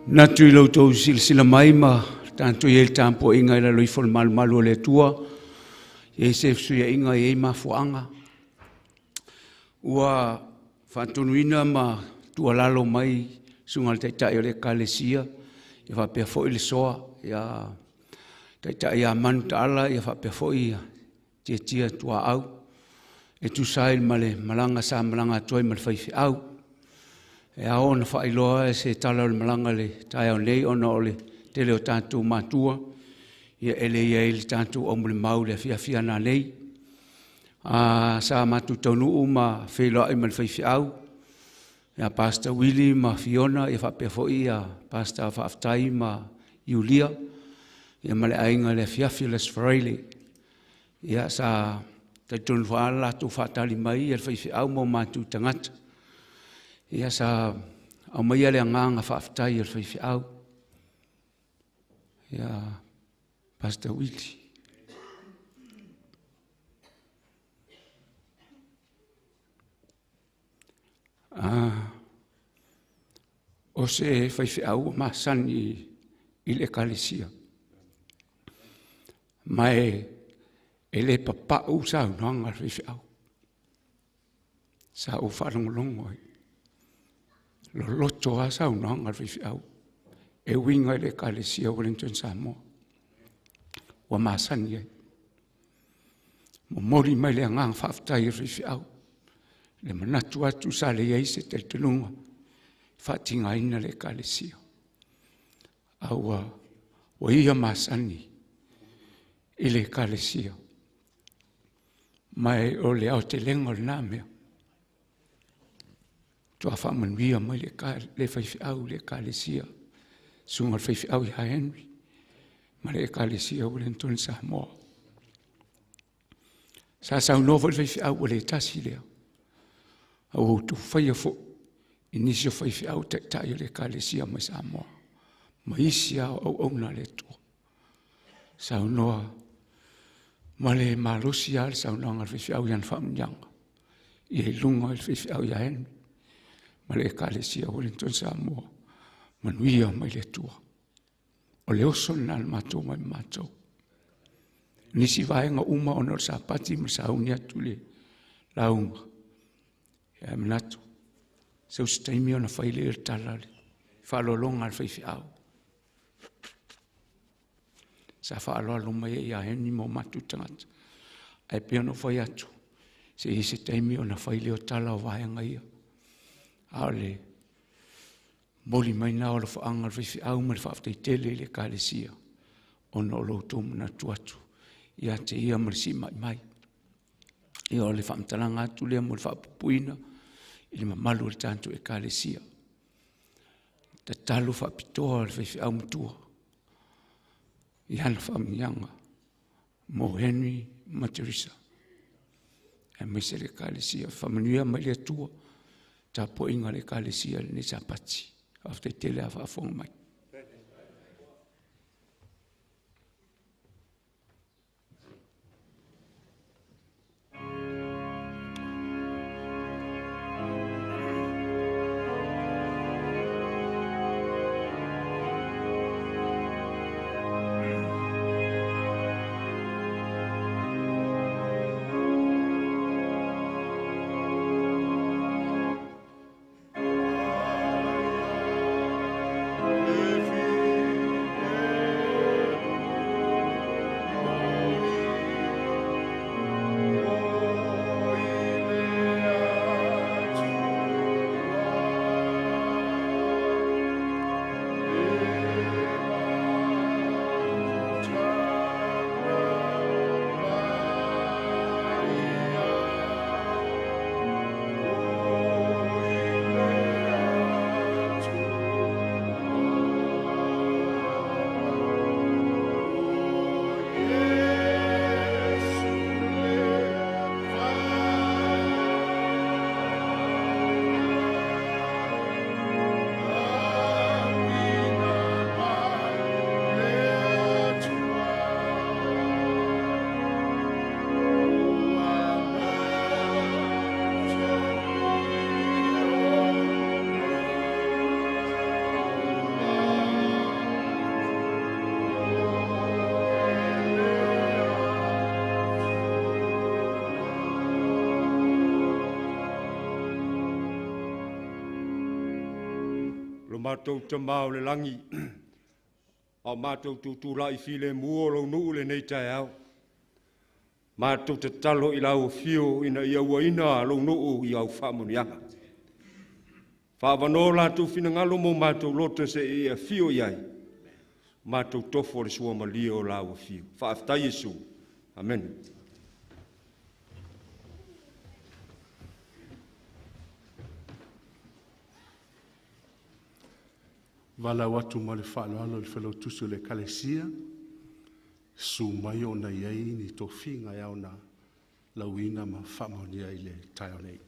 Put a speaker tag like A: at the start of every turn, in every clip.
A: Manatu i lo outou silasila mai ma tatou i ai i le tapuaiga i lalo ifo o le malumalu o le Atua, e i ai se fesuiaiga, e i ai mafuaaga. Ua faatonuina ma tuualalo mai le susuga i le Taitai o le Ekalesia e faapea foi le Soa ia Taitai ia Manu Taala faapea foi Tiatia Tuaau e tusa ai ma le malaga sa malaga atu ai ma le faifeau. E ao ona faailoa se tala o le malaga i le taeao nei ona o le tele o tatou matua e le i ai i le tatou aumalimau i le afiafi a nanei. Sa matou taunuu ma feiloai ma le faifeau ia Pastor Willie ma Fiona faapea foi Pastor Faafetai ma Iulia ma le aiga i le afiafi o le Aso Faraile. Ia, sa talitonu foi lava le latou faatali mai le faifeau ma o matou tagata. Ia, sa aumaia le agaga faafetai o le faifeau. Ia, Pastor Willie. O se faifeau ua masani i le Ekalesia, ma e le papau saunoaga a le faifeau. Sa ou faalogologo ai, loloto lava saunoaga a le faifeau e uiga i le Ekalesia o Wellington Samoa, ua masani ai. Momoli mai le agaga faafetai a le faifeau, le manatu atu sa leai se talitonuga e faatigaina le Ekalesia, a ua ia masani i le Ekalesia. Ma o le aotelega o lena mea, faatoa faamanuia mai le faifeau i le Ekalesia, susuga i le faifeau ia Henry ma le Ekalesia o Wellington Samoa. Sa saunoa foi le faifeau ua le tasi lea, a ua outou faia foi i nisi o faifeau taitai o le Ekalesia mai Samoa, ma isi lava o auauna a le Atua. Saunoa ma le malosi lava le saunoaga a le faifeau i ana faamanuiaga, ia i luga o le faifeau ia Henry ma le Ekalesia o Wellington Samoa, manuia mai le Atua. O le oso lena a le matou mai matou. Nisi vaega uma ona o le Sapati ma sauni atu le lauga, ae manatu, sau se taimi ona fai lea o le tala, le faaaloaloga a le faifeau. Sa faaaloalo mai ai ia Henry ma o matou tagata. Ae pei ona ou fai atu, se i ai se taimi ona fai lea o tala o vaega ia. A o le momoli mai lena o alofaaga o le faifeau ma le faafetai tele i le Ekalesia ona o lo outou manatu atu ia te ia ma le siimai mai. Ia o le faamatalaga atu lea mo le faapuupuuina i le mamalu o le tatou Ekalesia. Tatalo faapitoa a le faifeau matua i ana faamanuiaga mo Henry ma Teresa, aemaise le Ekalesia. Faamanuia mai le Atua tapuaiga a le Ekalesia i lenei Sapati. Faafetai tele a faafofoga mai.
B: Lo matou tamā o le lagi, a o matou tutulai filemu o lou nuu lenei taeao. Matou tatalo i lau afio ina ia uaina lou nuu i au faamanuiaga. Faavanoa o latou finagalo mo matou loto seia e afio i ai, matou tofo le suamalie o lau afio. Faafetai Iesu. Amene.
C: Valaau atu ma le faaaloalo i le Failautusi o le Ekalesia, susu mai ona e i ai ni tofiga e ao ona lauina ma faamaonia i le taeao nei.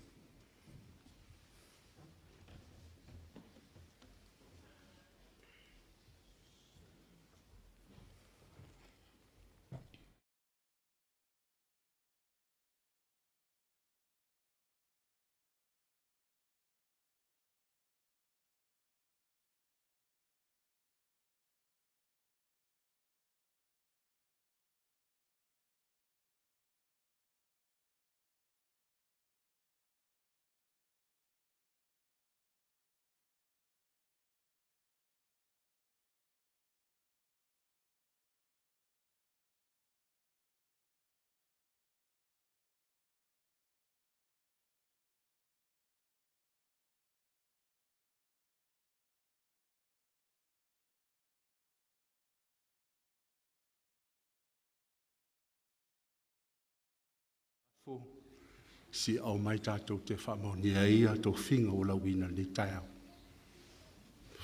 C: Si aumai tatou te faamaonia ai ia tofiga ua lauina i lenei taeao.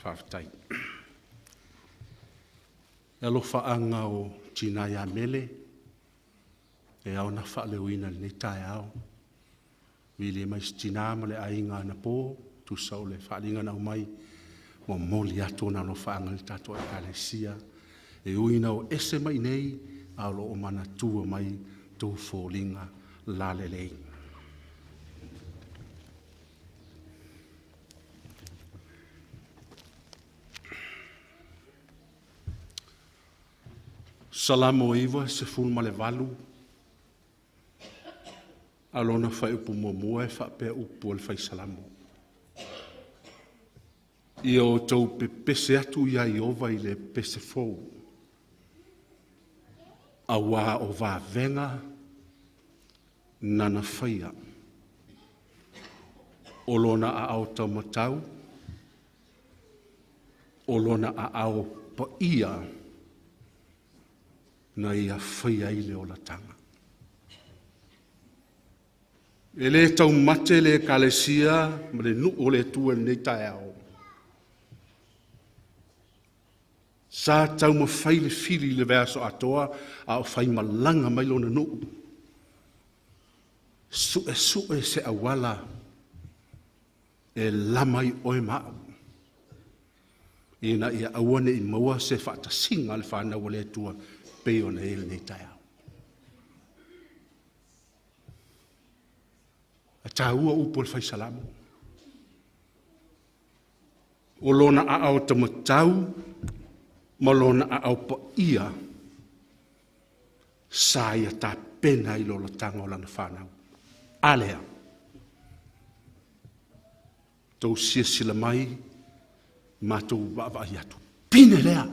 C: Faafetai. Le alofaaga o tina ia Mele, e ao ona faaleoina i lenei taeao. Vilia mai si tina ma le aiga anapo, tusa o le faaaliga na aumai, momoli atu ona alofaaga i le tatou Ekalesia. E ui ina o ese mai i inei, a o lo o manatua mai tou foliga lalelei. Salamo 98, a lona fuaiupu muamua e faapea upu o le Fai Salamo. Ia outou pepese atu ia Ieova i le pese fou, auā o vavega nana faia, o lona aao taumatau, o lona aao paia, na ia faia ai le olataga. E le taumate le Ekalesia ma le nuu o le Atua i lenei taeao. Sa taumafai le fili i le vaiaso atoa a o faimalaga mai lona nuu. Suesue se auala e lama ai oe ma au, ina ia aua ne i maua se faatasiga a le fanau a le Atua pei ona i ai lenei taeao. E taua upu o le Fai Salamo. O lona aao taumatau ma lona aao paia sa ia tapena i le olataga o lana fanau. A lea, tou silasila mai, matou vaavaai atu. Pine lea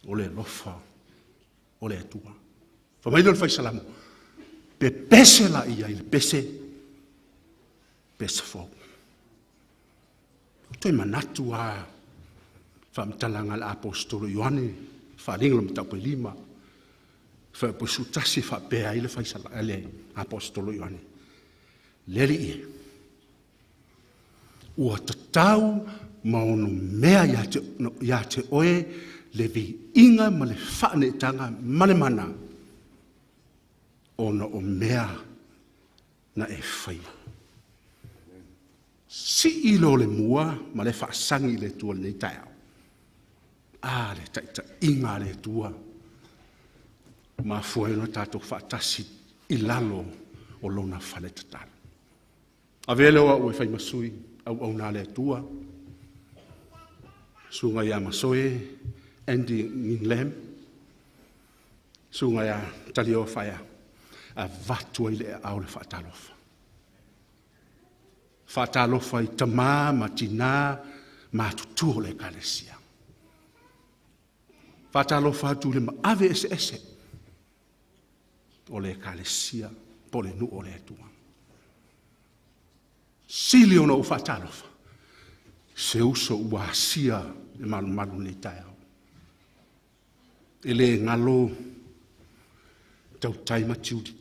C: o le alofa o le Atua. Fai mai lea o le Fai Salamo, pepese laia i le pese, pese fou. Ou toe manatu lava faamatalaga a le Aposetolo Ioane, faaaliga i le mataupu e 5, fuaiupu e 11 e faapea ai le Aposetolo Ioane, Le Alii e, ua tatau ma onomea ia te oe le viiga ma le faaneetaga ma le mana, ona o mea na e faia. Sii loa le mua ma le faasagi i le Atua i lenei taeao. A, le taitaiga a le Atua, mafua ai ona tatou faatasi i lalo o lona fale tatalo. Avea lea o au e fai ma sui auauna a le Atua, susuga ia Masoe Andy Ngim Lam, susuga ia Talioa Faea, avatu ai le aao o le faatalofa. Faatalofa i tamā ma tinā matutua o le Ekalesia. Faatalofa atu i le maave eseese o le Ekalesia po o le nuu o le Atua. Sili ona ou faatalofa, se uso ua asia le malumalu i lenei taeao. E le galo tautai ma tiuli.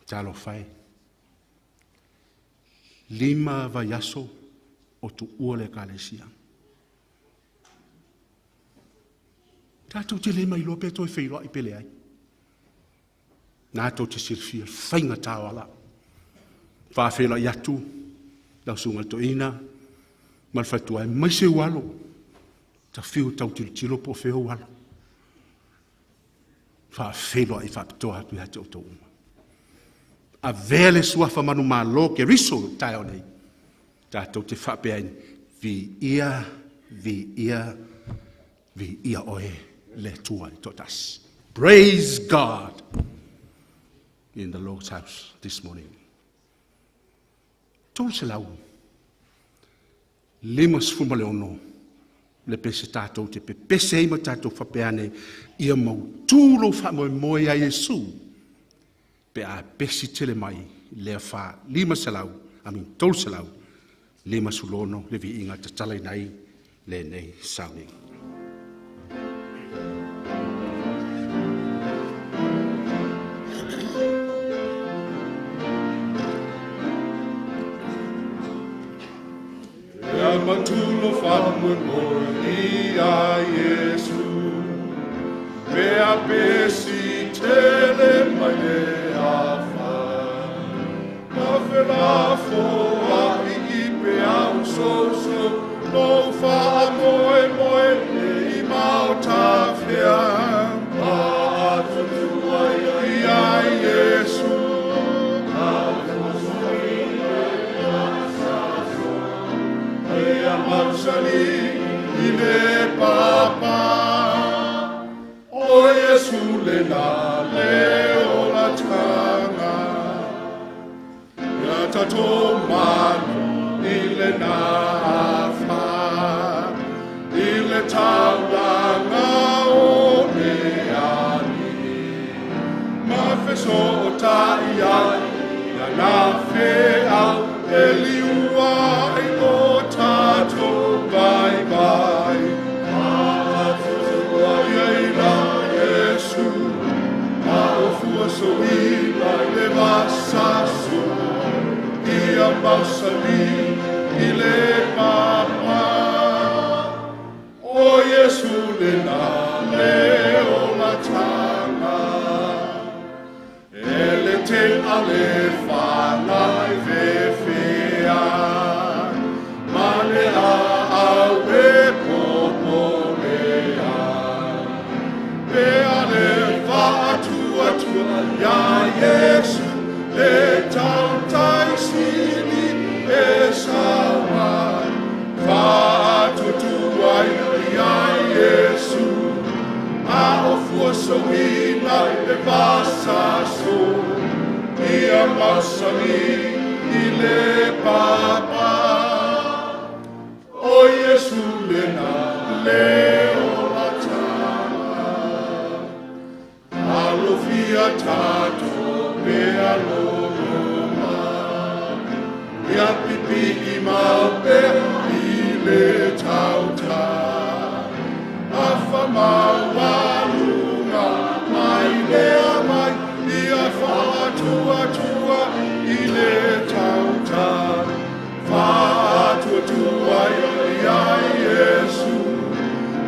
C: Talofa e, 5 vaiaso o tuua le Ekalesia. Tatou te le mailoa pe toe feiloai pe leai. Na tou te silafia faigata o ala. Faafeiloai atu lau susuga i le toeaina ma le faletua, aemaise ou alo, ta fiu tau tilotilo po o fea ou alo. Faafeiloai faapitoa atu ia te outou uma. Avea le suafa manumalo Keriso i le taeao nei, tatou te faapea ai, viia, viia, viia oe le Atua e toatasi. Praise God in the Lord's house this morning. 356 le pese tatou te pepese ai ma tatou faapea ane, ia mautū lou faamoemoe ia Iesu, pe a pesi tele mai lea fa 500, amin, 356 le viiga tatalaina ai lenei sauniga.
D: Ia matulo faamoemoe ia Iesu, pe a pesi tele mai le afa. Ma felafoai i pe au soso, lou faamoemoe le i maotafea. Faatuatua ia Iesu, ia mausali i le papa. O Iesu lena le olatanga, ia tatou manu i le nafa, i le taulaga o le ali. Ma fesootai ai ia na feau e liua ai o tatou vaivai. Faatuatua ia i Iesu, a o fuasoina i le vasasu, ia mausali i le papa. O Iesu lena le olatanga, e le te ale whangai fefea, ma le a au e popolea. Pe ale faatuatua ia Iesu, le tautai sili e saua. Faatuatua ia Iesu, a o fuasoina i le vasasu, ia mausali i le papa. O Iesu lena le olatanga, alofia tatou pe aloloma, ia pipii mau pea i le tauta. Afa maualuga mai lea mai, ia faatuatua i le tauta. Faatuatua ia Iesu,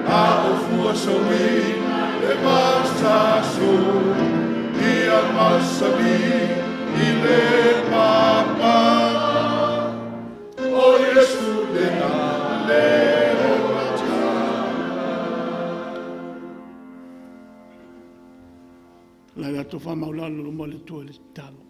D: a o fuasoina le vasasu, ia mausali i le papa. O Iesu lena le olatanga.
E: Lai atu whamaulalo luma le tua le talo.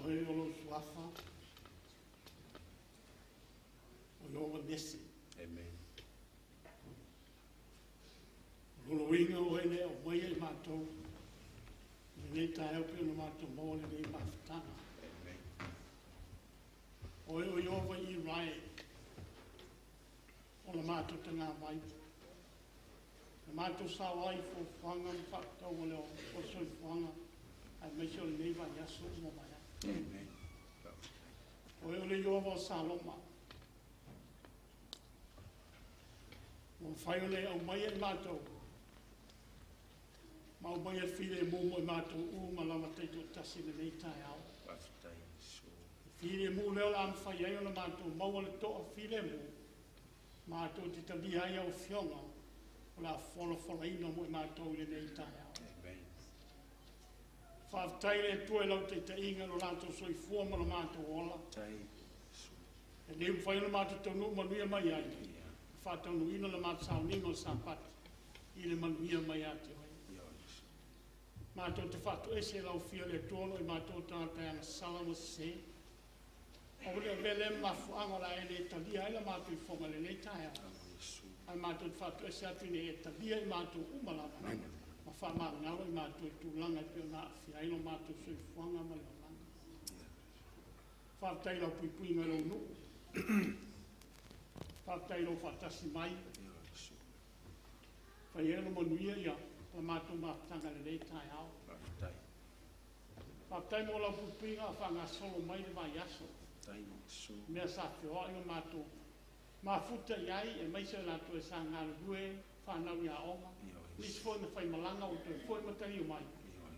E: O e o lo suafa, Iowa Nesi.
C: Amen.
E: Loloina o ele o mai e mātou. Lenei taeao pe ona mātou maua lenei mafutaga.
C: Amen.
E: Oe o Iowa i Rai. O la mātou tanga mai. La mātou sao ai fuafuaga ma faatau o le o soifuaga aemaise o lenei vaiaso ua mai ai.
A: Amen.
E: Oe o le Iowa o Saloma. Ua mafai ona e aumaia i matou. Ma aumaia le filemu mo i matou uma lava taitoatasi i lenei taeao.
C: Faafetai Iesu.
E: Filemu lea o le a mafai ai ona matou maua le to'a filemu. Matou te talia ai au afioga o le a folafolaina mo i matou i lenei taeao.
C: Amen.
E: Faafetai le Atua i lau taitaiga lo latou soifua ma lo matou ola.
C: Tai Iesu.
E: E le mafai ona matou taunuu manuia mai ai. Faataunuuina le matou sauniga o le Sapati i le manuia mai ia te oe.
C: Ia Iesu.
E: Matou te faatoese lau afio le Atua ona o i matou tagata e agasala ma sesē. Aua le avea lea ma mafuaaga o le a e le talia ai la matou ifoga i lenei taeao.
C: Iesu.
E: Ae matou te faatoese atu ina ia talia i matou uma lava. Ma faamagalo i matou i tulaga e pei ona aafia ai lo matou soifuaga ma le olaga. Faafetai i lau puipuiga i lou nuu. Faafetai i lou faatasi mai.
C: Ia Iesu.
E: Fai ai lo manuia ia la matou mafutaga i lenei taeao.
C: Faafetai.
E: Faafetai mo lau puipuiga a faagasolo mai le vaiaso.
C: Tai Iesu.
E: Mea sa feoai o matou mafuta i ai aemaise o latou e sa galulue fanau i aoga.
C: Ia
E: Nisi
C: Iesu.
E: foi na faimalaga ua toe foi matagi mai.
C: Ia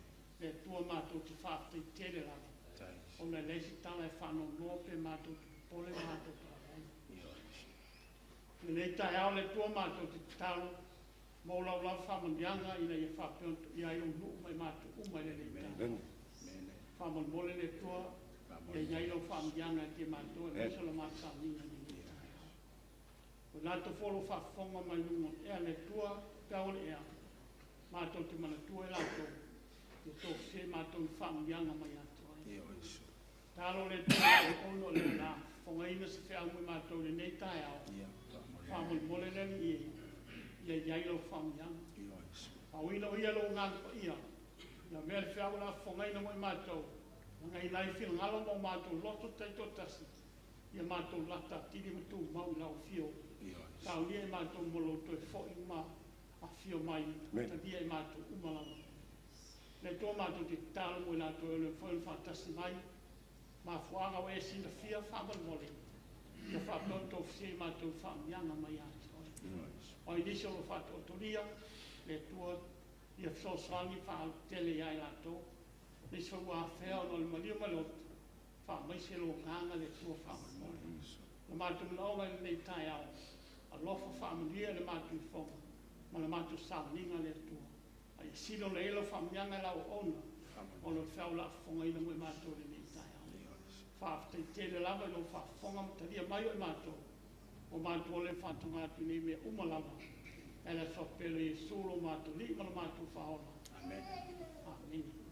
E: Le Atua matou te faafetai tele lava.
C: Tai Iesu.
E: Ona e leai se tala e faanoanoa pe matou te popole ma matou te lagona.
C: Ia Iesu.
E: Lenei taeao le Atua matou te tatalo mo lau lava faamanuiaga ina ia faapea ona tuuina ai lou nuu ma i matou uma i lenei taeao.
C: Amen.
E: Faamolemole le Atua ia i ai lau faamanuiaga e te matou aemaise o la matou sauniga i lenei taeao. O latou foi o lo o faafofoga mai luga o le ea le Atua, peau o le ea, matou te manatua e latou, ia tofusia i matou i faamanuiaga mai ia te oe.
C: Ia Iesu.
E: Talo le Atua o ono o le la, fofogaina se feau mo i matou i lenei taeao.
C: Ia.
E: Faamolemole le Alii e, ia i ai lau faamanuiaga.
C: Ia Iesu.
E: Pauina o ia lou agaga paia, ia avea le feau o le a fofogaina mo i matou, lagaina ai finagalo ma o matou loto taitoatasi, ia matou lata atili ma tumau i lau afio.
C: Ia Iesu.
E: Saunia i matou mo lou toe foi ma afio mai, talia i matou uma lava. Le Atua matou te tatalo mo i latou e le mafai ona faatasi mai, mafuaaga ua e silafia faamolemole, ia faapea ona tofusia i matou faamanuiaga mai ia te oe.
C: Ia Iesu.
E: O ai nisi o lo o faataotolia, le Atua ia fesoasoani faaletele ia i latou. Nisi foi ua afea ona o le maliu ma le oto, faamaise lou agaga le Atua faamolemole. La matou manaoga i lenei taeao, alofa faamanuia le matou ifoga ma le matou sauniga le Atua. Ae ia sili ona i ai lau faamanuiaga i lau auauna, ona o le feau o le a fofogaina mo i matou i lenei taeao. Faafetai tele lava i lou faafofoga ma talia mai o i matou. O matou o le faatoga atu nei mea uma lava. E le aso pele Iesu lo matou alii ma lo matou faaola.
C: Amen.
E: Amene.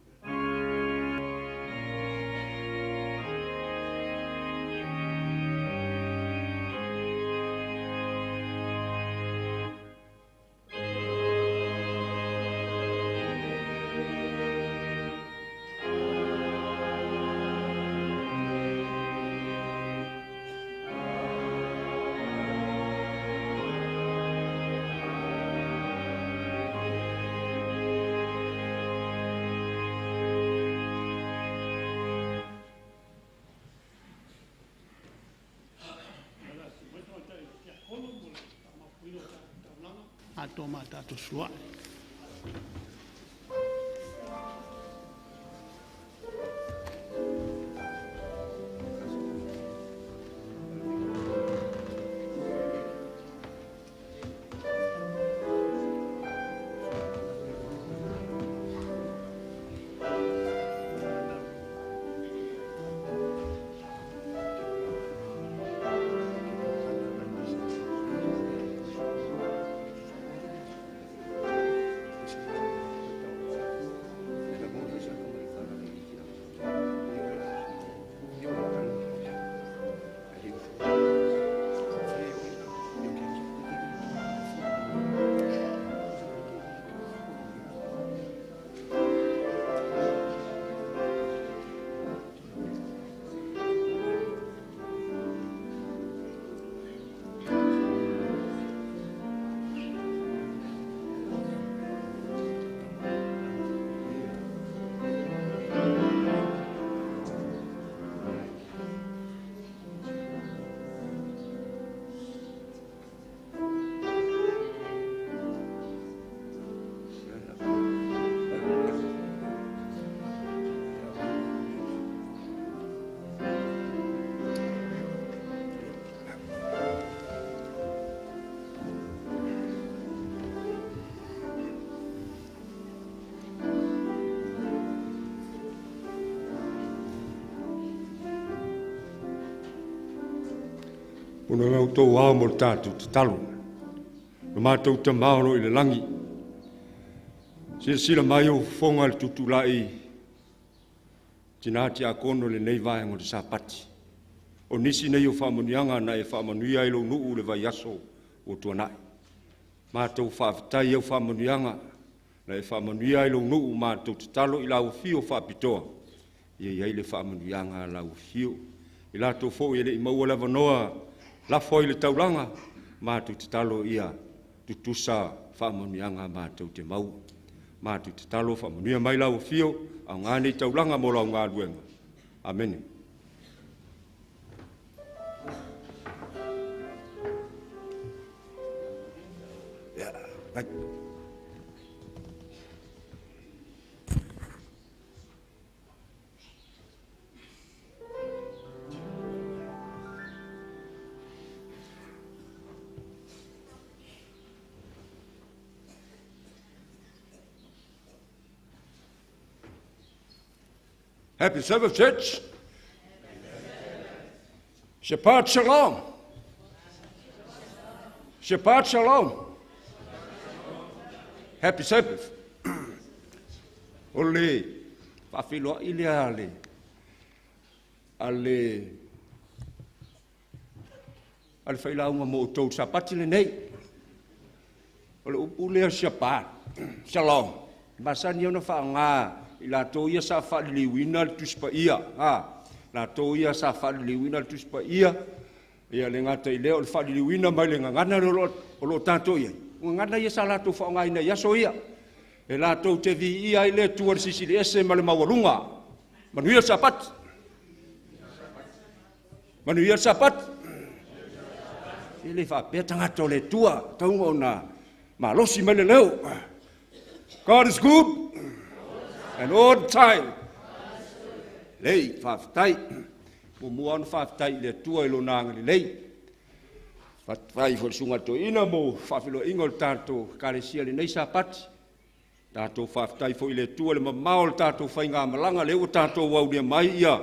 E: Ato ma tatou sua'i.
B: Puna ngau tō ao mo le tātou tatalo. Le mātou tamao i le langi. Silasila mai o fofoga le tutulai tina tiakono le nei vaega o le Sapati. O nisi nei o faamanuiaga na e faamanuia ai lou nuu le vaiaso ua tuanai. Matou faafetai au faamanuiaga na e faamanuia ai lou nuu, matou tatalo i lau afio faapitoa, ia i ai le faamanuiaga a lau afio. I latou foi e le i maua le avanoa lafo ai le taulaga, matou tatalo ia tutusa faamanuiaga matou te maua. Matou tatalo faamanuia mai lau afio, aoga nei taulaga mo lau galuega. Amene. Yeah, right. Happy Sabbath, Church. Shabbat Shalom. Shabbat Shalom. Happy Sabbath. O le faafeiloai lea a le failauga mo outou Sapati lenei. O le upu lea Shabbat, Shalom, masani ona faaaoga i latou ia sa faaliliuina le Tusi Paia. Latou ia sa faaliliuina le Tusi Paia, ia le gata i lea o le faaliliuina mai le gagana o lo o tatou i ai, o gagana ia sa latou faaaogaina i aso ia. E latou te viia ai le Atua i le Silisili Ese ma le maualuga. Manuia le Sapati. Manuia le Sapati. E le faapea tagata o le Atua, tauga ona malosi mai le leo. God is good and all the time. Lei, faafetai. Muamua ona faafetai i le Atua i lona agalelei. Faafetai foi i le susuga i le toeaina mo faafeiloaiga o le tatou Ekalesia i lenei Sapati. Tatou faafetai foi i le Atua i le mamao o le tatou faigamalaga lea ua tatou aulia mai ia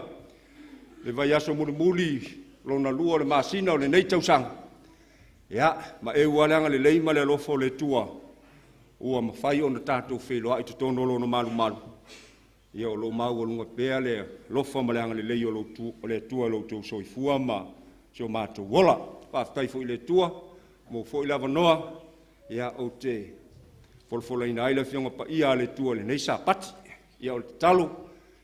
B: le vaiaso mulimuli lona lua o le masina o lenei tausaga. Ia, ma eu lava le agalelei ma le alofa o le Atua ua mafai ona tatou feiloai i totonu o Lona malumalu. Ia o lo o maualuga pea le alofa ma le agalelei o le Atua i lo outou soifua ma si o matou ola. Faafetai foi i le Atua mo foi le avanoa, ia ou te folafolaina ai le Afioga Paia a le Atua i lenei Sapati. Ia o le tatalo,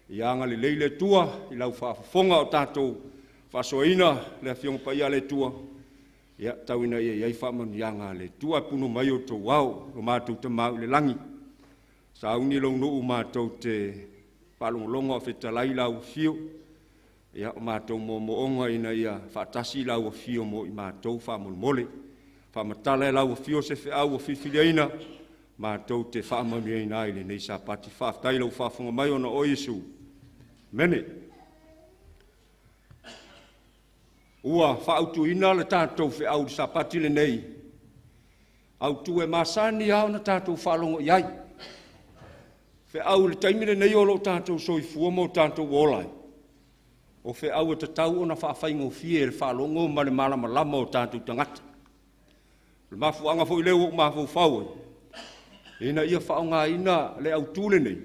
B: ia agalelei le Atua i lau faafofoga o tatou faasoaina le Afioga Paia a le Atua, ia tau ina ia i ai faamanuiaga a le Atua. Punu mai outou ao, lo matou Tama i le lagi, sauni lou nuu matou te faalogologo a fetalai lau afio, ia o matou moomooga ina ia faatasi lau afio mo i matou faamolemole. Faamatala e lau afio se feau ua filifiliaina, matou te faamanuiaina ai lenei Sapati. Faafetai lau faafofoga mai ona o Iesu. Amene. Ua faautuina le tatou feau i le Sapati lenei, autu e masani lava ona tatou faalogo i ai. Feau i le taimi lenei o lo o tatou soifua ma o tatou ola ai, o feau e tatau ona faafaigofie i le faalogo ma le malamalama o tatou tagata. O le mafuaaga foi lea ua ou mafaufau ai, ina ia faaaogaina le autu lenei,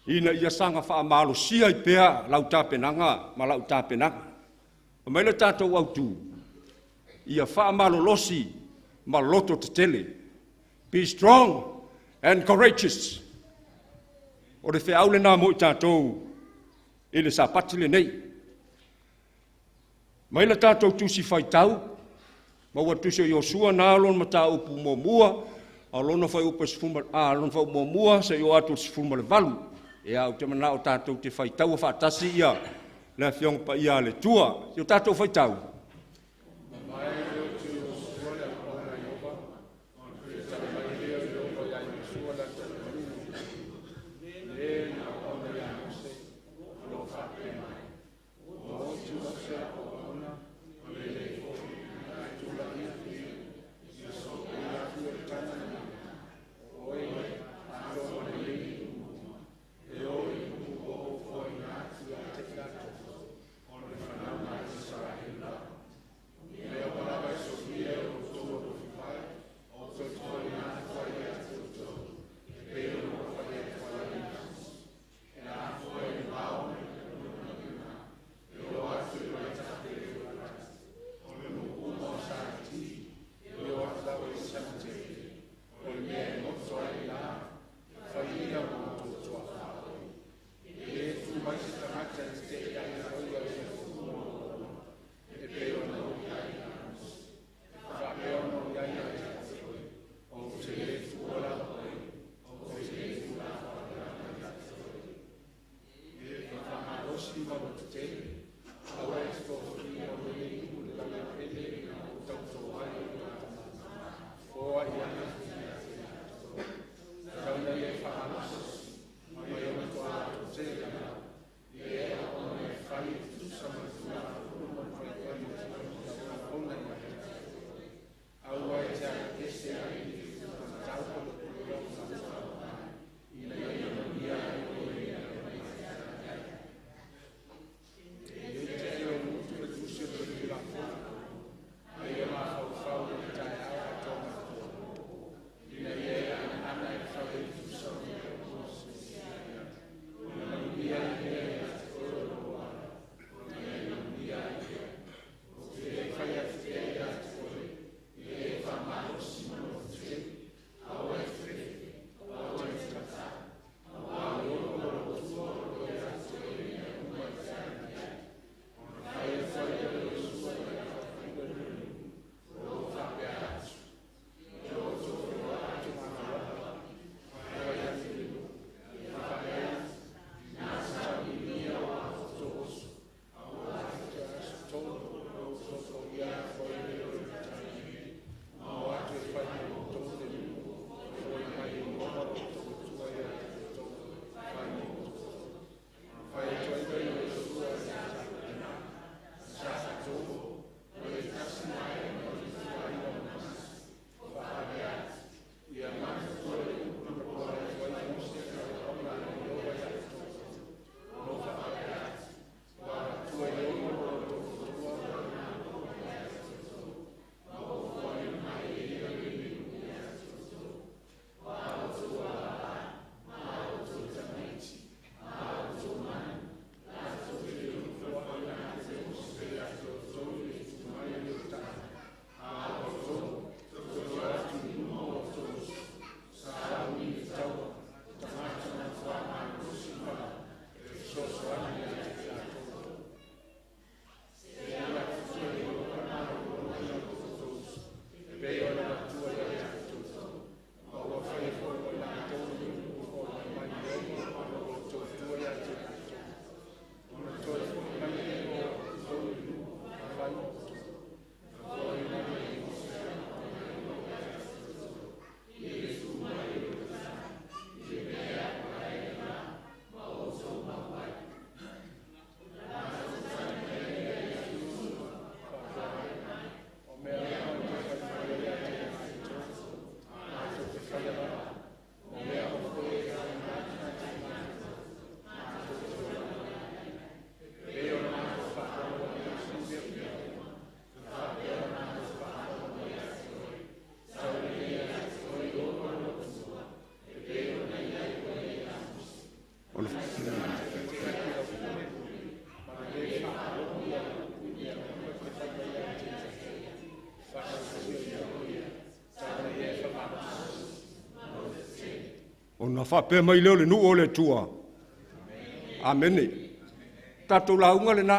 B: ina ia saga faamalosia ai pea lau tapenaga ma lau tapenaga. Fai mai le tatou autu, ia faamalolosi ma loto tetele. Be strong and courageous. O le feau lena mo i tatou i le Sapati lenei. Mai le tatou tusi faitau, maua le tusi o Iosua na lona mataupu muamua, a lona fuaiupu lona fuaiupu muamua seia oo atu i le 18. Ia, ou te manao tatou te faitaua faatasi ia le Afioga Paia a le Atua. Si o tatou faitau. Ona faapea mai lea o le nuu o le Atua. Amene. Tatou lauga lena,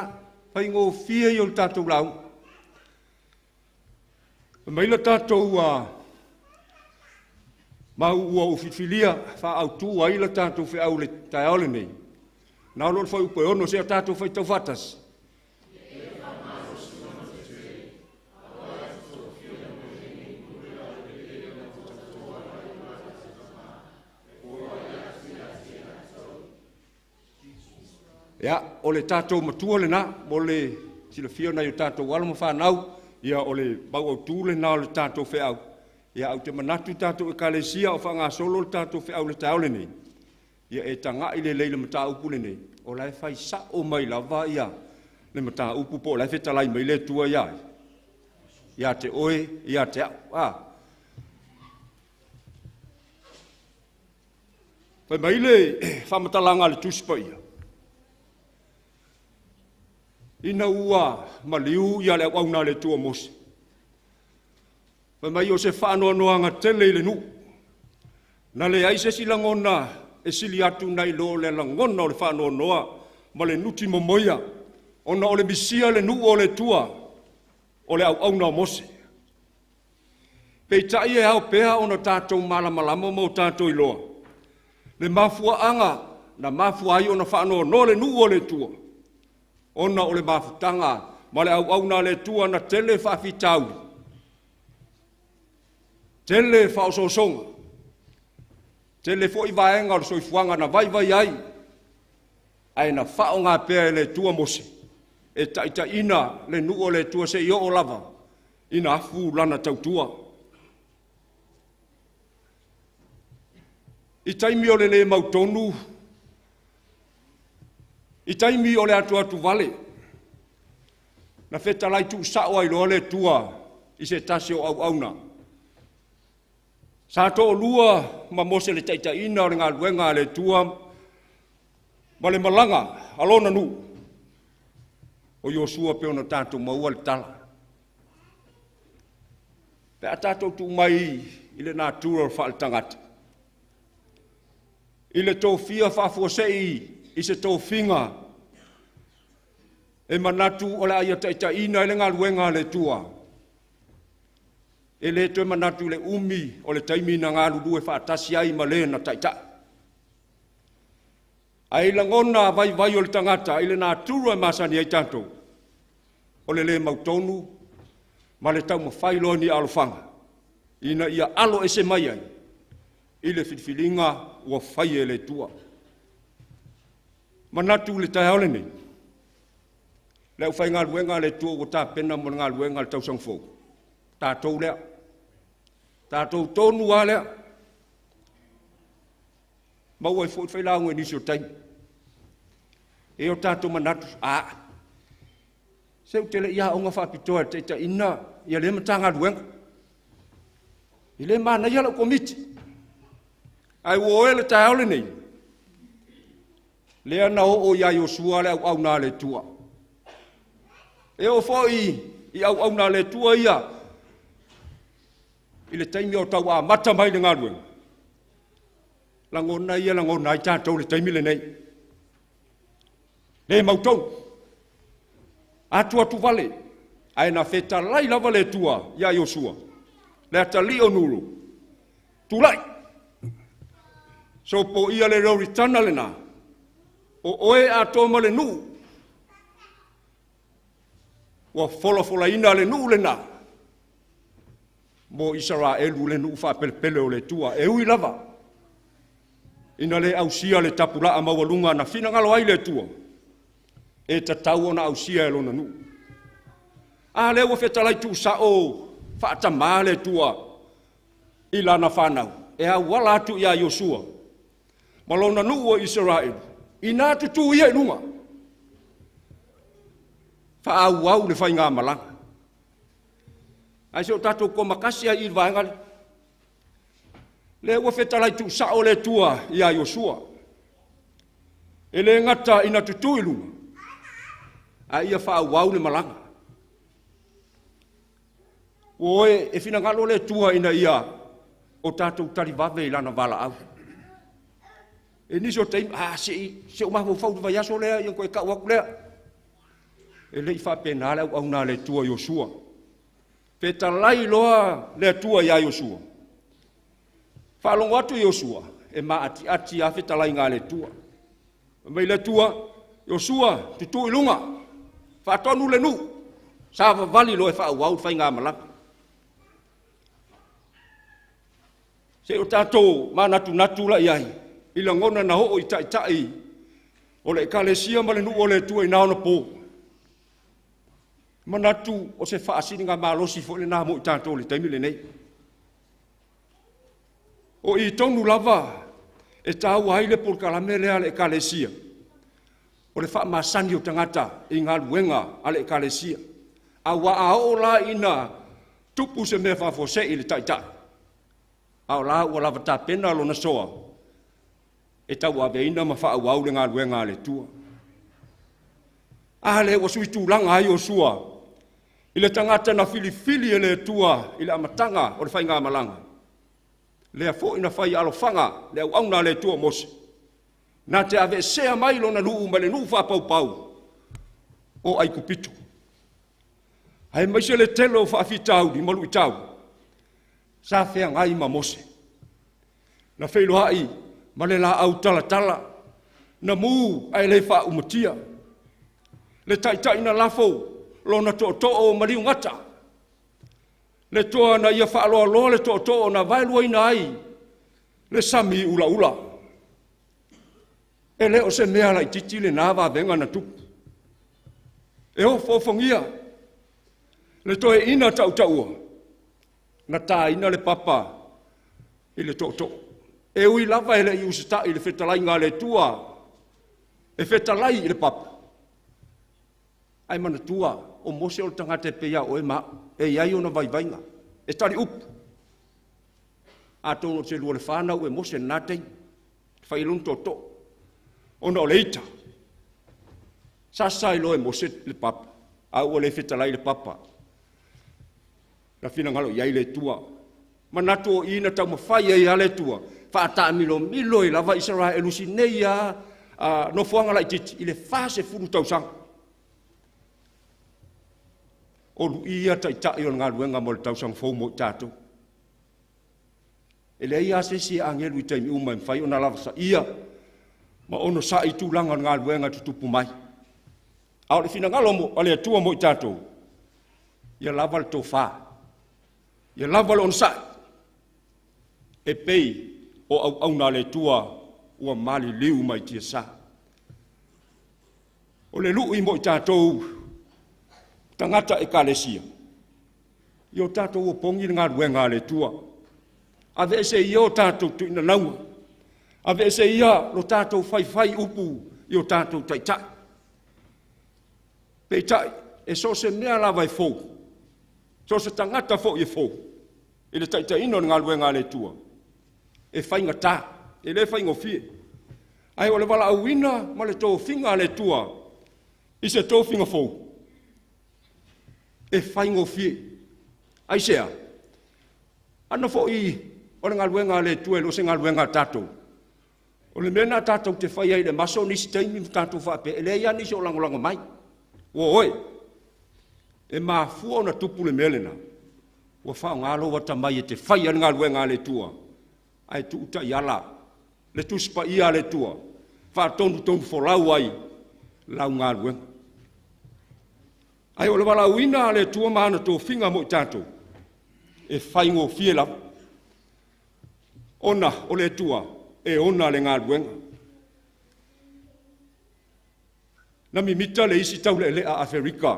B: faigofie ia o le tatou lauga. Fai mai le tatou mau ua ou filifilia faaautu ai le tatou feau i le taeao lenei, na o lo o le fuaiupu e 6, seia tatou faitau faatasi. Ia, o le tatou matua lena, mo le silafia e nai o tatou alo ma fanau, ia o le mau autu lena o le tatou feau. Ia, ae ou te manatu tatou Ekalesia o faagasolo le tatou feau i le taeao lenei, ia e tagai lelei i le mataupu lenei, o la e fai sao mai lava le mataupu po o la e fetalai mai le Atua ia ai? Ia te oe, ia te au. A. Fai mai le faamatalaga a le Tusi Paia, ina ua maliu le auauna a le Atua o Mose, fai mai o se faanoanoaga tele i le nuu, na leai se isi lagona e sili atu nai lo le lagona o le faanoanoa ma le nutimomoia ona o le misia e le nuu o le Atua o le auauna a Mose. Peitai e ao pea ona tatou malamalama ma o tatou iloa le mafuaaga na mafua ai ona faanoanoa le nuu o le Atua, ona o le mafutaga ma le auauna a le Atua na tele faafitauli, tele faaosoosoga, tele foi vaega o le soifuaga na vaivai ai, ae na faaaoga pea e le Atua Mose e taitaiina le nuu o le Atua seia oo lava ina afu lana tautua. I taimi o le le mautonu, i taimi o le atuatuvale, na fetalai tuusao ai loa le Atua i se tasi o auauna. Sa toalua ma Mose i le taitaiina o le galuega a le Atua ma le malaga a lona nuu, o Iosua pei ona tatou maua le tala. Pe a tatou tuu mai i le natura faale-tagata, i le tofia faafuasei i se tofiga e manatu o le a ia taitaiina ai le galuega a le Atua, e le toe manatu i le umi o le taimi na galulue faatasi ai ma le na taitai. Ae i lagona vaivai o le tagata i le natura e masani ai tatou, o le le mautonu ma le taumafai loa o ni alofaga ina ia aloese mai ai i le filifiliga ua fai e le Atua. E manatu i le taeao lenei, le aufaigaluega a le Atua ua tapena mo le galuega i le tausaga fou, tatou lea, tatou tonu lava lea. E maua ai foi le failauga i nisi o taimi. E i ai o tatou manatu, a, se ou te le i aoga faapitoa e taitaiina lea Matagaluega. E le manaia lau Komiti. Ae ua o e i le taeao lenei, lea na oo ia Iosua le auauna a le Atua. E oo foi i auauna a le Atua ia i le taimi o tau amata mai le galuega, lagona ia e lagona ai tatou i le taimi lenei, le mautonu, atuatuvale, ae na fetalai lava le Atua ia Iosua, le atalii o Nunu, tulai, sopoia le Ioritana lena, o oe atoa ma le nuu, ua folafolaina le nuu lena mo Isaraelu le nuu faapelepele o le Atua. E ui lava ina le ausia le tapulaa maualuga na finagalo ai le Atua, e tatau ona ausia e lona nuu. A lea ua fetalai tuusao faatama le Atua i lana fanau e auala atu ia Iosua ma lona nuu o Isaraelu, ina tutu ia i luga, faaauau le faigamalaga. Ae se i o tatou koma tasi lava i i le vaega lea. Lea ua fetalai tuusao le Atua ia Iosua, e le gata ina tutu i luga, a ia faaauau le malaga. Ua o e finagalo le Atua ina ia o tatou tali vave i Lana valaau. E nisi o taimi, se i ou mafaufau i le vaiaso lea ona toe tau atu lea. E le i faapena le auauna a le Atua i Iosua. Fetalai loa le Atua ia Iosua, faalogo atu Iosua e maatiati lava fetalaiga a le Atua. Fai mai le Atua, “Iosua, tutuu i luga, faatonu le nuu, savavali loa e faaauau le faigamalaga.” Se i o tatou manatunatu la i ai i lagona na oo i taitai o le Ekalesia ma le nuu o le Atua i na ona po. E manatu o se faasiligamalosi foi lena mo i tatou i le taimi lenei. O i tonu lava e taua ai le polokalame lea a le Ekalesia, o le faamasani o tagata i galuega a le Ekalesia. Aua a oo la ina tupu se mea faafuasei i le Taitai, a o la ua lava tapena lona soa e tauaveina ma faaauau le galuega a le Atua. A lea ua sui tulaga ai Iosua i le tagata na filifili e le Atua i le amataga o le faigamalaga, lea foi na fai alofaga le auauna a le Atua o Mose, na te aveesea mai lona nuu mai le nuu faapaupau o Aikupito, aemaise le tele o faafitauli ma luitau sa feagai ma Mose. Na feiloai ma le laau talatala, na mu ae le faaumatia, le taitai na lafo lona tootoo ma liugata, le toa na ia faaloaloa le tootoo na vaeluaina ai le sami ulaula. E le o se mea laitiiti lena vavega na tupu. E ofoofogia le toeaina tautaua na taina le papa i le tootoo. E ui lava e le i usitai i le fetalaiga a le Atua e fetalai i le papa, ae manatua, o Mose o le tagata e pei lava o oe ma au, e i ai ona vaivaiga, e taliupu. Atonu o se 24 na uu e Mose i lena taimi na fai ai lona tootoo, ona o le ita. Sasa ai loa e Mose le papa, ae ua le fetalai i le papa. Na finagalo i ai le Atua. Manatu o i na taumafai ai lava le Atua e faataamilomilo ai lava Isaraelu i si nei lava nofoaga laitiiti i le 40 tausaga. O lui ia a Taitai o le galuega mo le tausaga fou mo i tatou. E leai lava se isi e agelu i taimi uma e mafai ona lavasaia ma onosai tulaga o le galuega e tutupu mai. A o le finagalo o le Atua mo i tatou, ia lava le tofa, ia lava le onosai, e pei o auauna a le Atua ua maliliu mai tiasa. O le lui mo i tatou tagata Ekalesia, ia o tatou opogi le galuega a le Atua, aveese ia o tatou tuinanauga, aveese ia lo tatou faifai upu i o tatou taitai. Peitai, e so o se mea lava e fou, so o se tagata foi e fou i le taitaiga o le galuega a le Atua, e faigata, e le faigofie. Ae o le valaauina ma le tofiga a le Atua i se tofiga fou, e faigofie. Aisea? Ana foi o le galuega a le Atua e le o se galuega a tatou, o le mea lena tatou te fai ai i le maso nisi taimi ma tatou faapea e leai lava nisi o lagolago mai. Ua oe, e mafua ona tupu le mea lena, ua faaaoga lou atamai e te fai ai le galuega a le Atua, ae tuu taiala, le Tusi Paia a le Atua, faatonutonufolau ai lau galuega. Ae o le valaauina a le Atua ma ana tofiga mo i tatou, e faigofie lava, ona o le Atua e ona le galuega. Na mimita le isi taulealea Aferika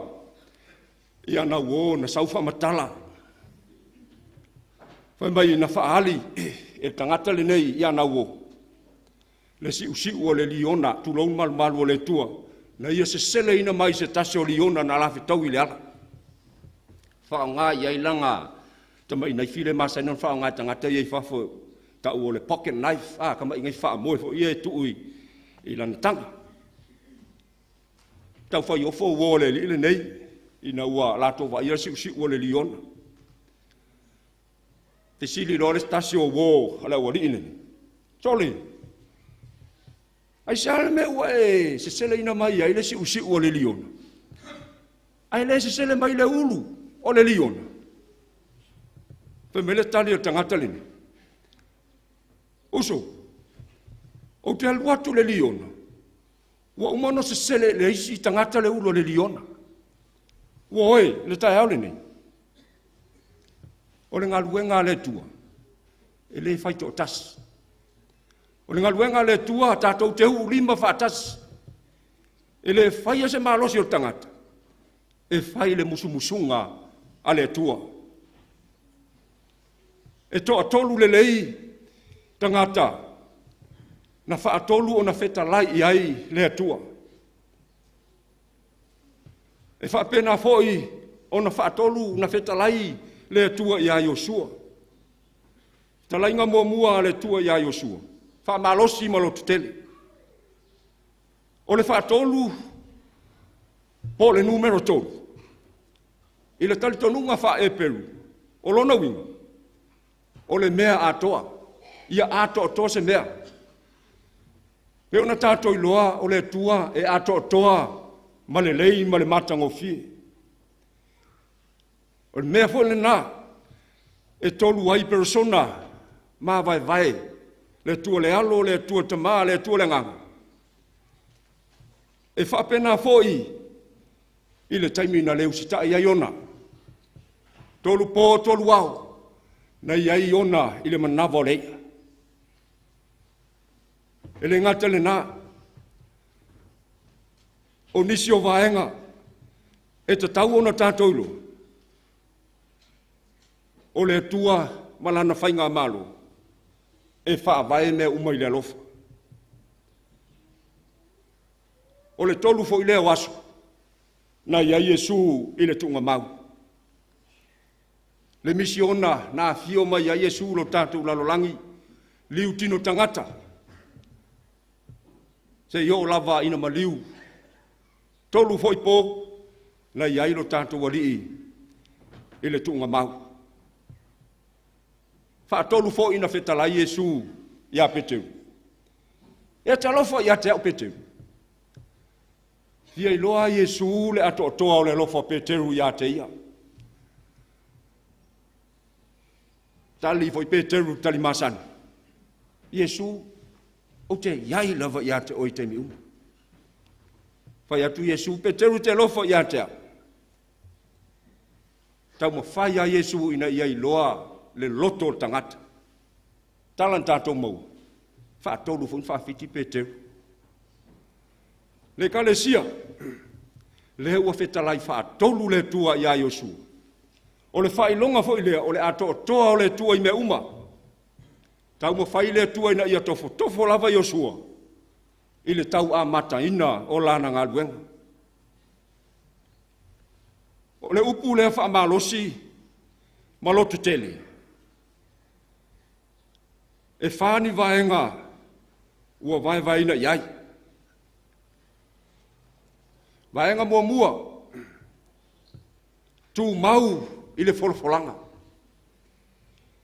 B: i ana uo na sau faamatala, fai mai na faaali e le tagata lenei i ana uo le siusiu o le liona, tulou le malumalu o le Atua, na ia seseleina mai se tasi o liona na alafetaui i le ala, faaaoga i ai lana tamai naifi lea e masani ona faaaoga e tagata ia i fafo e tau o le pocket knife, tamai naifi faamoe foi ia e tuu i lana taga. Tau fai ofo uo a le alii lenei ina ua latou vaaia le siusiu o le liona. Fesili loa le tasi o uo a le aualii nei, “Sole, Aisea le mea ua e seseleina mai ai le siusiu o le liona? Ae le sesele mai le ulu o le liona. Fai mai le tali a le tagata lenei, uso, ou te alu atu i le liona, ua uma ona sesele e le isi tagata le ulu o le liona. Ua oe, le taeao lenei, o le galuega a le Atua, e le fai toatasi. O le galuega a le Atua tatou te uulima faatasi. E le faia se malosi o le tagata, e fai le musumusuga a le Atua. E toatolu lelei tagata na faatolu ona fetalai i ai le Atua. E faapena foi ona faatolu ona fetalai le Atua ia Iosua. Fetalaiga muamua a le Atua ia Iosua, faamalosi ma lototele. O le faatolu po o le numera 3 i le talitonuga faa-Eperu, o lona uiga, o le mea atoa, ia atoatoa se mea. E pei ona tatou iloa o le Atua e atoatoa ma lelei ma le matagofie. O le mea foi lena e tolu ai Perisona mavaevae, le Atua le Alo, le Atua le Tama, le Atua le Agaga. E faapena foi i le taimi na le usitai ai Iona, 3 po 3 ao na i ai Iona i le manava o le i'a. E le gata i lena, o nisi o vaega e tatau ona tatou iloa, o le Atua ma Lana Faigamalo e faavae mea uma i le alofa. O le tolu foi lea o aso na i ai Iesu i le tuugamau, le misiona na afio mai ai Iesu i lo tatou lalolagi, liutino tagata, seia oo lava ina maliu. 3 foi po na i ai lo tatou Alii i le tuugamau. E faatolu foi ona fetalai Iesu ia Peteru, “E te alofa ia te au Peteru?” E fia iloa Iesu le atoatoa o le alofa o Peteru ia te Ia. Tali foi Peteru i le tali masani, “Iesu, ou te i ai lava ia te Oe i taimi uma.” Fai atu Iesu, “Peteru e te alofa ia te au?” Taumafai lava Iesu ina ia iloa le loto o le tagata. Tala na tatou maua, faatolu foi ona faafiti Peteru. Le Ekalesia, lea ua fetalai faatolu le Atua ia Iosu. O le faailoga foi lea o le atoatoa o le Atua i mea uma. Taumafai le Atua ina ia tofotofo lava Iosua i le tau amataina o lana galuega. O le upu lea faamalosi ma lototele, e fa ni vaega ua vaevaeina i ai. Vaega muamua, tumau i le folafolaga.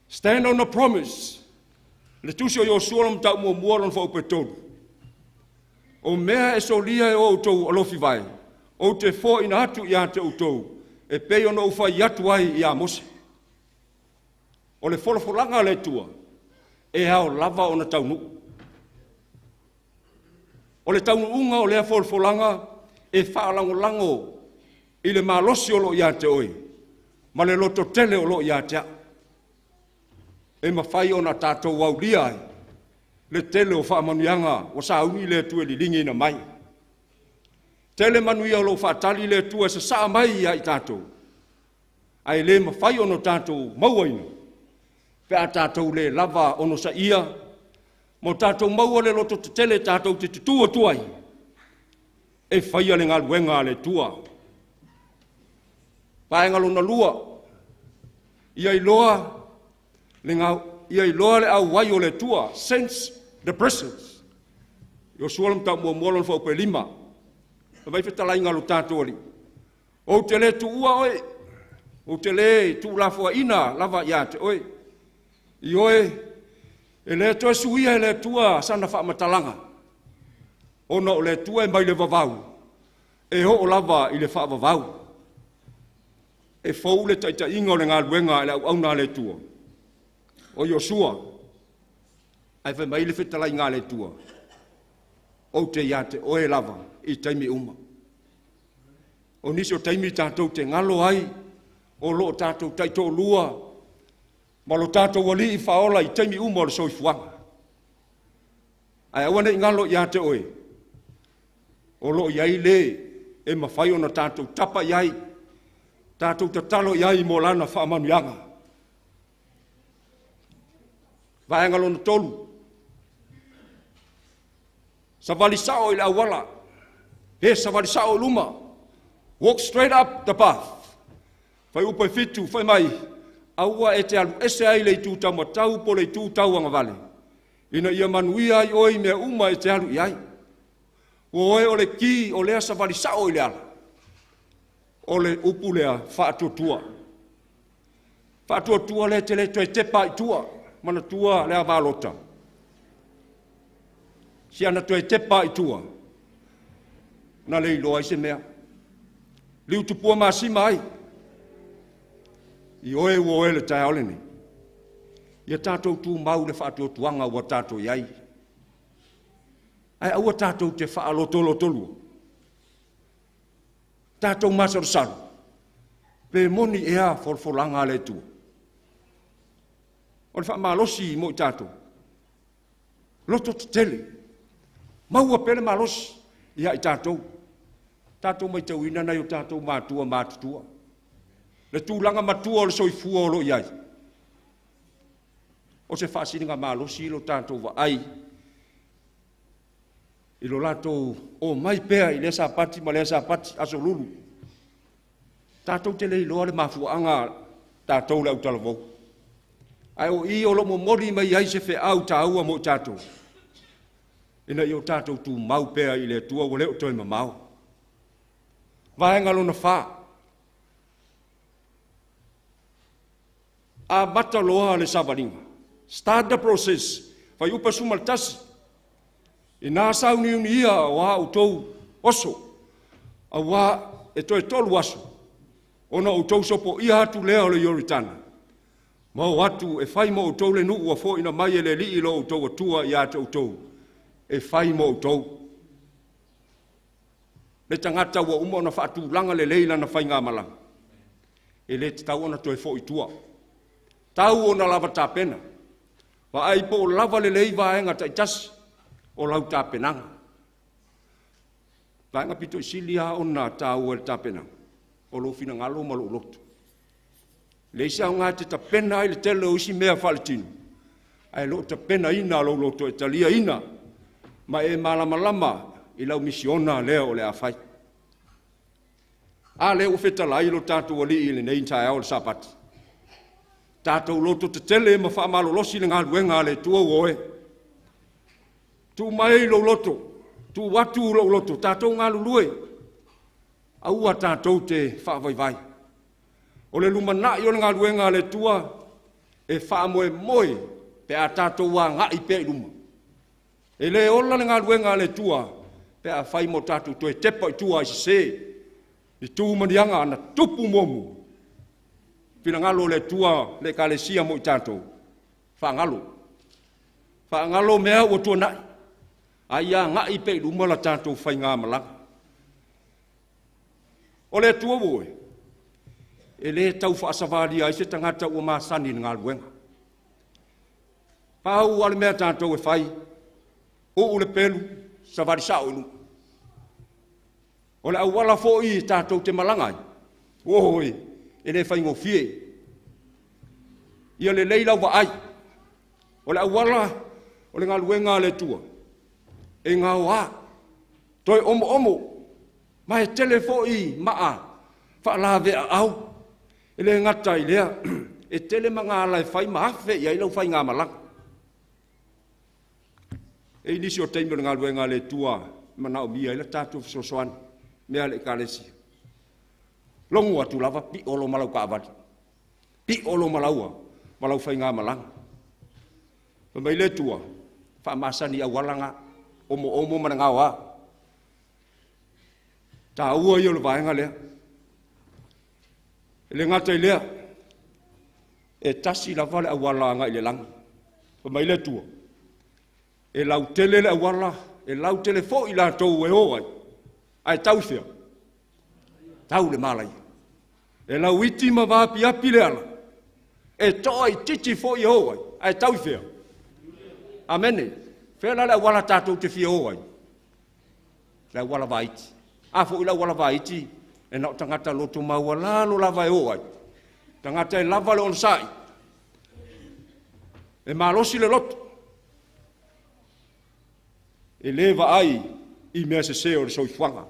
B: Stand on the promise. Le tusi o Iosua, le mataupu muamua, lona fuaiupu e 3. O mea e solia e outou alofi vai, ou te foaina atu ia te outou, e pei ona ou fai atu ai ia Mose. O le folafolaga a le Atua, e ao lava ona taunuu. O le taunuuga o lea folafolaga e faalagolago i le malosi o lo o ia te oe ma le lototele o lo o ia te au, e mafai ona tatou aulia ai le tele o faamanuiaga ua sauni le Atua e liligiina mai. Tele manuia o lo o faatali le Atua e sasaa mai ia i tatou, ae le mafai ona tatou mauaina pe a tatou le lava onosaia ma tatou maua le lototetele tatou te tutu atu ai e faia le galuega a le Atua. Vaega lona lua, ia iloa le auai o le Atua, sense the presence. Iosua le mataupu muamua lona fuaiupu e 5. Fai mai le fetalaiga a lo tatou Alii, “Ou te le tuua oe, ou te le tuulafoaiina lava ia te oe.” Ioe, e le toe suia e le Atua sana faamatalaga. Ona o le Atua e mai le vavau, e oo lava i le faavavau. E fou le taitaiga o le galuega a le auauna a le Atua, o Iosua, ae fai mai le fetalaiga a le Atua, ou te ia te oe lava i taimi uma. O nisi o taimi tatou te galo ai, o lo o tatou taitoalua ma lo tatou Alii Faaola i taimi uma o le soifuaga. Ae aua ne i galo ia te oe, o lo o i ai le e mafai ona tatou tapa i ai, tatou tatalo i ai mo lana faamanuiaga. Vaega lona tolu, savali sao i le auala, pe savali sao i luma, walk straight up the path. Fuaiupu 7 fai mai, aua e te alu ese ai i le itu taumatau po o le itu tauagavale, ina ia manuia ai oe i mea uma e te alu i ai. Ua oe o le ki o lea savali sao i le ala, o le upu lea, faatuatua. Faatuatua lea e te le toe tepa ai i tua. Manatua le ava a Lota, si ana toe tepa lava i tua, na le iloa ai se mea, liutupua masima ai. Ioe ua oe i le taeao lenei, ia tatou tumau i le faatuatuaga ua tatou i ai, ae aua tatou te faalotolotolua, tatou masalosalo, pe moni ea folafolaga a le Atua. O le faamalosi mo i tatou, loto tetele, maua pea le malosi ia i tatou. Tatou matauina nai o tatou matua matutua, le tulaga matua o le soifua o lo o i ai, o se faasiligamalosi lo tatou vaai i lo latou omai pea i lea Sapati ma lea Sapati, Aso Lulu. Tatou te le iloa le mafuaaga tatou le autalavou, ae o i o lo o momoli mai ai se feau taua mo i tatou, ina ia o tatou tumau pea i le Atua ua le o toe mamao. Vaega lona 4, amata loa le savaliga, start the process. Fuaiupu 11, ina sauniunia o a outou oso, aua e toe 3 aso, ona outou sopoia atu lea o le Ioritana, ma o atu e fai mo outou le nuu ua foaiina mai e le Alii lo outou Atua ia te outou, e fai mo outou. Le tagata ua uma ona faatulaga lelei lana faigamalaga, e le tatau ona toe foi i tua, tau ona lava tapena. Vaai po o lava lelei vaega taitasi o lau tapenaga. Vaega pito i sili lava ona taua i le tapenaga, o lou finagalo ma lou loto. E leai se aoga e te tapena ai le tele o isi mea faaletino, ae le o tapenaina lou loto e taliaina ma e malamalama i lau misiona lea o le a fai. A lea ua fetalai lo tatou Alii i lenei taeao o le Sapati. Tatou loto tetele ma faamalolosi le galuega a le Atua ua oe. Tuu mai lou loto, tuu atu lou loto, tatou galulue, aua tatou te faavaivai. O le lumanai o le galuega a le Atua, e faamoemoe pe a tatou agai pea i luma. E le ola le galuega a le Atua pe afai ma o tatou toe tepa i tua i sese, i tu ma ni aga na tupu muamua. Finagalo o le Atua le Ekalesia mo i tatou, faagalo. Faagalo mea ua tuanai, a ia agai pea i luma la tatou faigamalaga. O le Atua ua oe, e le tau faasavalia ai se tagata ua masani i le galuega. Pau lava le mea a tatou e fai, uu le pelu, savali sao i luma. O le auala foi tatou te malaga ai, oi, e le faigofie. Ia lelei lau vaai, o le auala o le galuega a le Atua, e gaoa, toe omoomo, ma e tele foi maa faalaveaau. E le gata i lea, e tele magaala e fai ma afe i ai lau faigamalaga. E i ai nisi o taimi o le galuega a le Atua e manaomia ai le tatou fesoasoani, mea a le Ekalesia. Logo atu lava pio loa ma lau taavale, pio loa ma lau faigamalaga. Fai mai le Atua, faamasani i auala na, omoomo ma le gaoa. Taua ia o le vaega lea. E le gata i lea, e tasi lava le auala agai i le lagi. Fai mai le Atua, e lautele le auala, e lautele foi i latou e o ai, ae tau i fea? Tau i le malaia. E lauiti ma vaapiapi le ala, e toaitiiti foi e o ai, ae tau i fea? Amene. O fea la le auala tatou te fia o ai? Le auala vaiti. A foi o le auala vaiti e na o tagata loto maualalo lava e o ai, tagata e lava le onosai, e malosi le loto, e le vaai i mea sese o le soifuaga,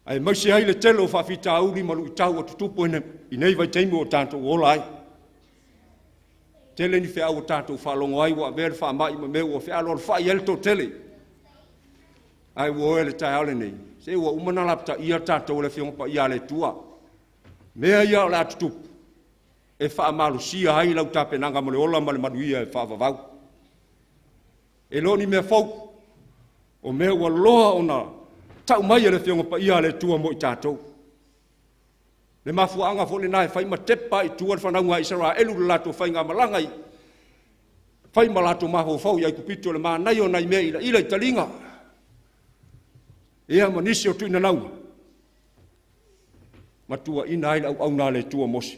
B: aemaise ai le tele o faafitauli ma luitau ua tutupu i nei vaitaimi ua tatou ola ai. E tele ni feau ua tatou faalogo ai ua avea le faamai ma mea ua fealoalofai ai le toatele. Ae ua o e le taeao lenei, se ua uma ona lapataia tatou e le Afioga Paia a le Atua. O mea ia o le a tutupu, e faamalosia ai lau tapenaga mo le ola ma le manuia e faavavau. E le o ni mea fou, o mea ua loa ona tau mai e le Afioga Paia a le Atua mo i tatou. O le mafuaaga foi lena e fai ma tepa ai i tua le fanauga a Isaraelu i le latou faigamalaga, fai ma latou mafaufau i Aikupito i le manaia o nai mea ila i taliga, ia ma nisi o tuinanauga, ma tuuaina ai le auauna a le Atua o Mose.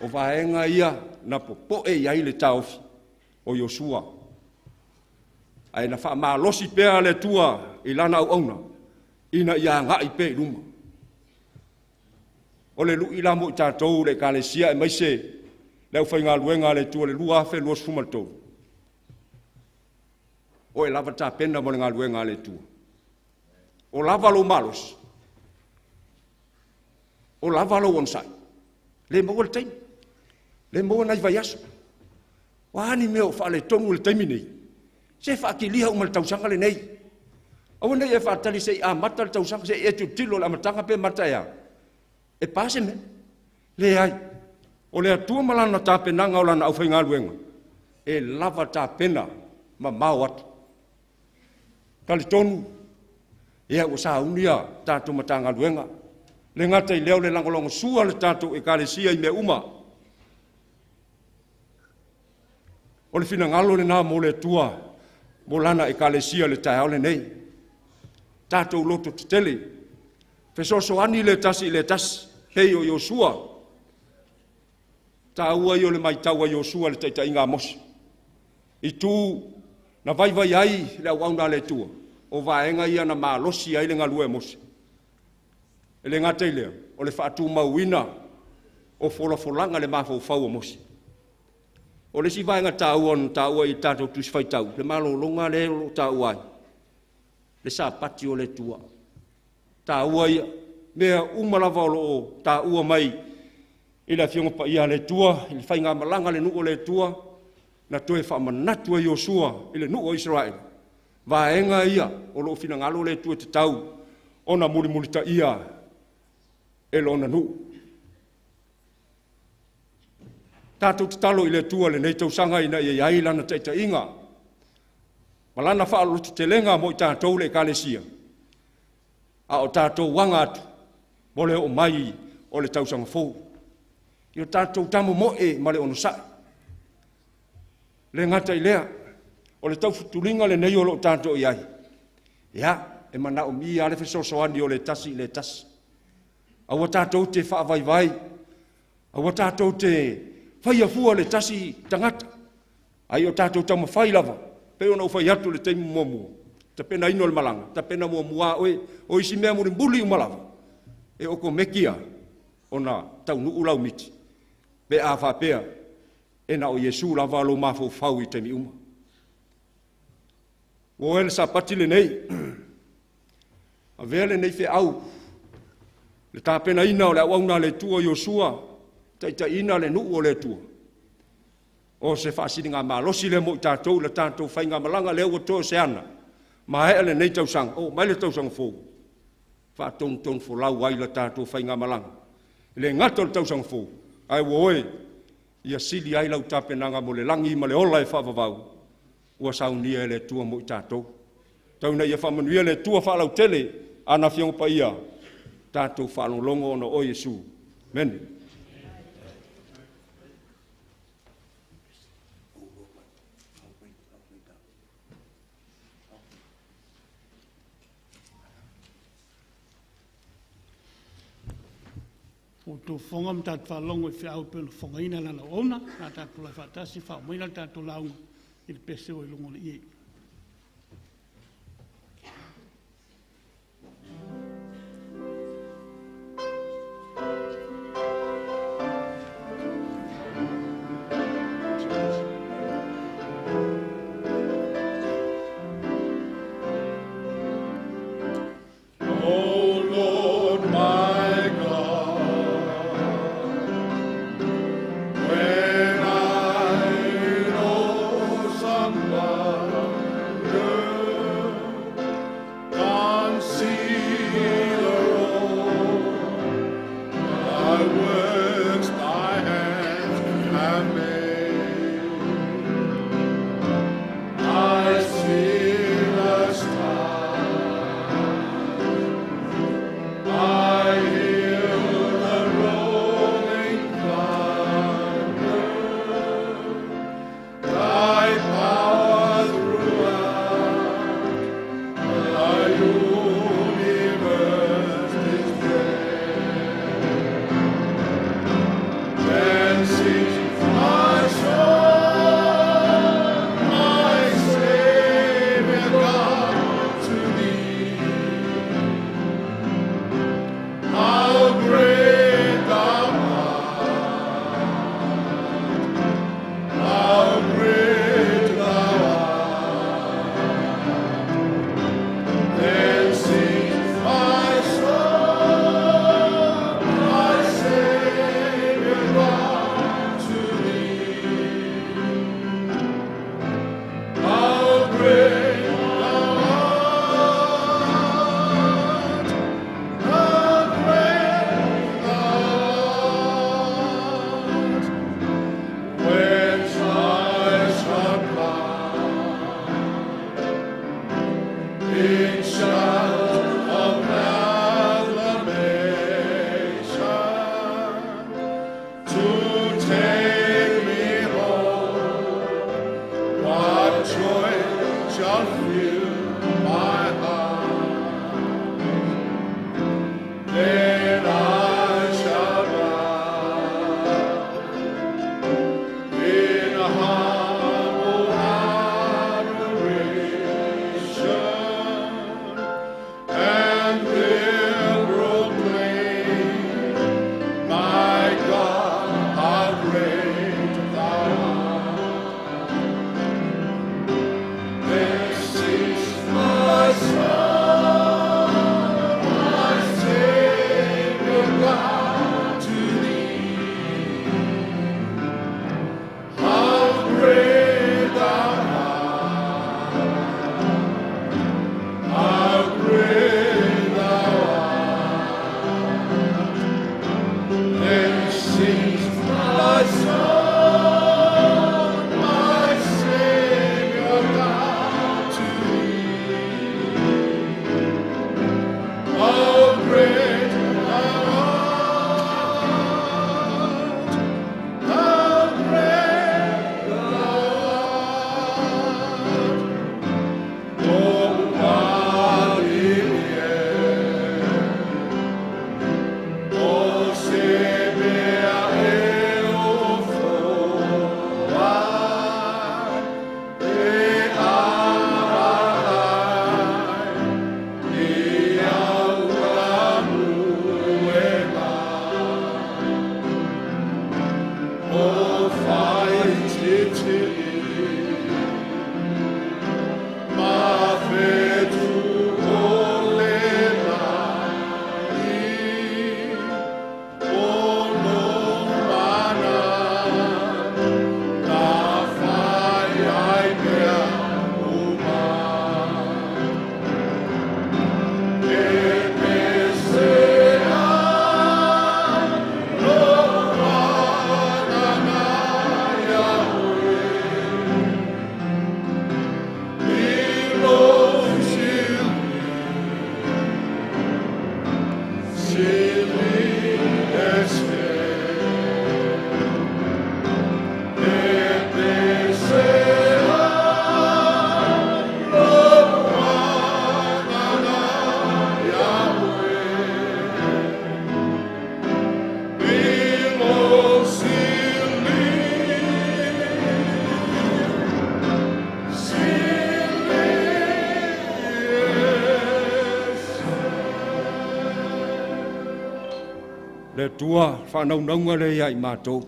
B: O vaega ia na popoe i ai le taofi o Iosefa, ae na faamalosi pea le Atua i lana auauna ina ia agai pea i luma. O le lui la mo i tatou le Ekalesia aemaise le aufaigaluega a le Atua i le 2023, o e lava tapena mo le galuega a le Atua? O lava lou malosi? O lava lou onosai? Le maua le taimi, le maua nai vaiaso. O a ni mea o faaletonu i le taimi lenei, se faatilia uma i le tausaga lenei. Aua ne i e faatali se i amata le tausaga se i e tilotilo i le amataga pe mata e a? E pa se mea. Leai, o le Atua ma Lana tapenaga o Lana aufaigaluega, e lava tapena mamao atu. E talitonu ua sauni a tatou Matagaluega, e le gata i lea o le lagolagosua a le tatou Ekalesia i mea uma. O le finagalo lena mo le Atua mo Lana Ekalesia i le taeao lenei. Tatou lototetele, fesoasoani le tasi i le tasi, pei o Iosua. O le taua ia o le matau a Iosua i le taitaiga a Mose, i itu na vaivai ai le auauna a le Atua, o vaega ia na malosi ai le galue a Mose. E le gata i lea, o le faatumauina o folafolaga i le mafaufau o Mose. O le isi vaega taua na taua i le tatou Tusi Faitau, le malologa lea o lo o taua ai, le Sapati o le Atua. O le taua ia, mea uma lava o lo o taua mai i le Afioga Paia a le Atua i le faigamalaga a le nuu o le Atua, na toe faamanatu e Iosefa i le nuu o Isaraelu, vaega ia o lo o finagalo le Atua e tatau ona mulimulitaia e Lona nuu. Tatou tatalo i le Atua i lenei tausaga ina ia i ai Lana taitaiga ma Lana faalolototelega mo i tatou le Ekalesia, a o tatou aga atu mo le oo mai o le tausaga fou. Ia tatou tamomoe ma le onosai. E le gata i lea, o le taufutuliga lenei o lo o tatou i ai, ia, e manaomia lava le fesoasoani o le tasi i le tasi. Aua tatou te faavaivai, aua tatou te faia fua le tasi tagata, a ia o tatou taumafai lava, pei ona ou fai atu i le taimi muamua, tapenaina o le malaga, tapena muamua lava oe. O isi mea mulimuli uma lava, e okomeki lava ona taunuu lau miti pe a faapea e na o Iesu lava lou mafaufau i taimi uma. Ua o le Sapati lenei, avea lenei feau i le tapenaina o le auauna a le Atua Iosefa, taitaiina le nuu o le Atua, o se faasiligamalosi lea mo i tatou i le tatou faigamalaga lea ua toe o se ana, maea lenei tausaga, oo mai le tausaga fou, faatonutonufolau ai le tatou faigamalaga. E le gata o le tausaga fou, ae ua o e, ia sili ai lau tapenaga mo le lagi ma le ola e faavavau ua saunia e le Atua mo i tatou. Tau ina ia faamanuia le Atua faalautele ana Afioga Paia, tatou faalogologo ona o oe Iesu. Amene.
E: Ua outou fofoga ma tatou faalogo i feau e pei ona fofogaina e Lana auauna. O le a tatou tulai faatasi e faauma le tatou lauga i le pese ua i luga o le ie.
D: O Lord my God, when I in awesome wonder
B: Le Atua whanaungaunga le ia i mātou.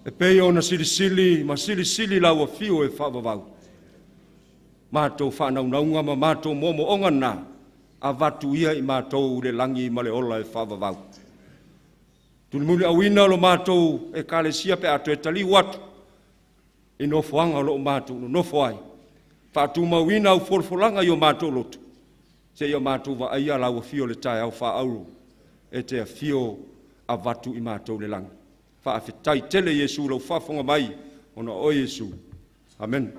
B: E pei ona silisili ma silisili lau afio e whaavavau. Mātou whanaungaunga ma mātou momo onga nā, avatu ia i mātou le langi ma le ola e whaavavau. Tulimuli awina lo mātou e kalesia pe ato e tali watu, i nofoanga o lo mātou no nofo ai. Whaatumauina au folafolanga i o mātou loto, se i o mātou wa aia lau afio le tae au whaauru, e te afio avatu i mātou le langi. Whaafetai tele Iesu lau whaafonga mai, ona o Iesu. Amen.